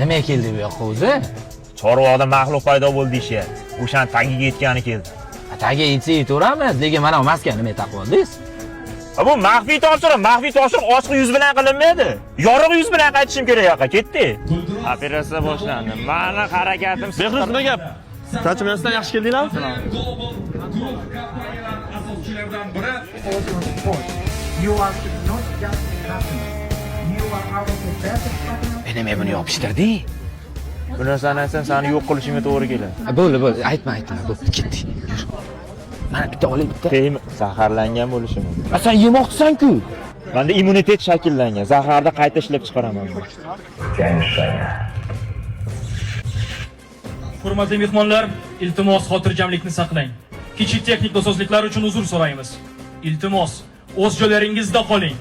Nima keldi bu yoqqa o'zi? Chorvoqda maxluq paydo bo'ldi deyishyapti. O'shani tagiga yetgani keldi. Tagiga yetsa yetaveramiz, lekin mana bu maskani nima taqib oldingiz? Ha, bu maxfiy topshiriq, maxfiy topshiriq ochiq yuz bilan qilinmaydi. Yorug' yuz bilan qaytishim kerak yoqqa, ketdik. Operatsiya boshlandi. Mani harakatim Behruz, nima gap? Charchamayapsizlar, yaxshi keldinglarmi? Global Group kompaniyalari asoschilaridan biri. You are not just a customer. You are our best partner. Nima buni yopishtirding? Bu narsani aytsam seni yo'q qilishimga to'g'ri keladi. Bo'ldi, bo'ldi, aytma, aytma, bo'pti, ketdik. Yur. Mana bitta olay, bitta. Keyin zaharlangan bo'lishi mumkin. A, sen yemoqchisan-ku. Menda immunitet shakllangan. Zaharni qayta ishlab chiqaraman. Hurmatli mehmonlar, iltimos xotirjamlikni saqlang. Kichik texnik nosozliklar uchun uzr so'raymiz. Iltimos, o'z joylaringizda qoling.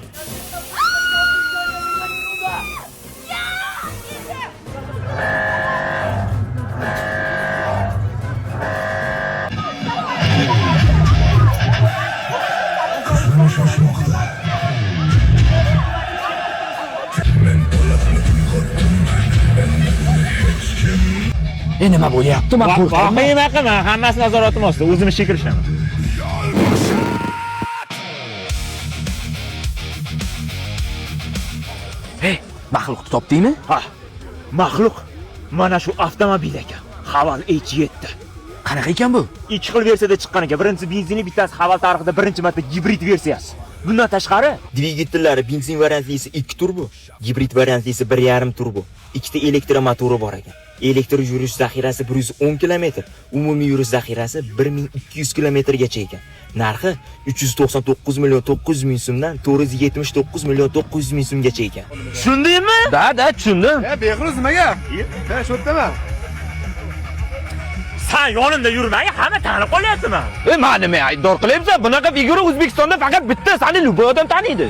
E, nima bo'lyapti? Men qo'rqyapman. Vahima qilma, hammasi nazoratim ostida. O'zim ishga kirishaman. Hey, maxluqni topdingmi? Ha, maxluq mana shu avtomobil ekan. Haval H7. Qanaqa ekan bu? Ikki xil versiyada chiqqan ekan. Birinchisi benzinli, bittasi Haval tarixida birinchi marta gibrid versiyasi. Bundan tashqari, dvigatellari benzin variantlisi 2 turbo, gibrid variantlisi 1.5 turbo, ikkita elektromotori bor ekan. Elektr yurish zaxirasi 110 km, umumiy yurish zaxirasi 1200 kilometrgacha ekan. Narxi 399 million 900 ming so'mdan 479 million 900 ming so'mgacha ekan. Tushundingmi? Da, da, tushundim. Behruz, nima gap? Ha, shu yerdaman. San yonimda yurmang, hamma tanib qolyapti meni. E, men nima aybdor qilyapsan? Bunaqa figura O'zbekistonda faqat bitta, seni любой odam taniydi.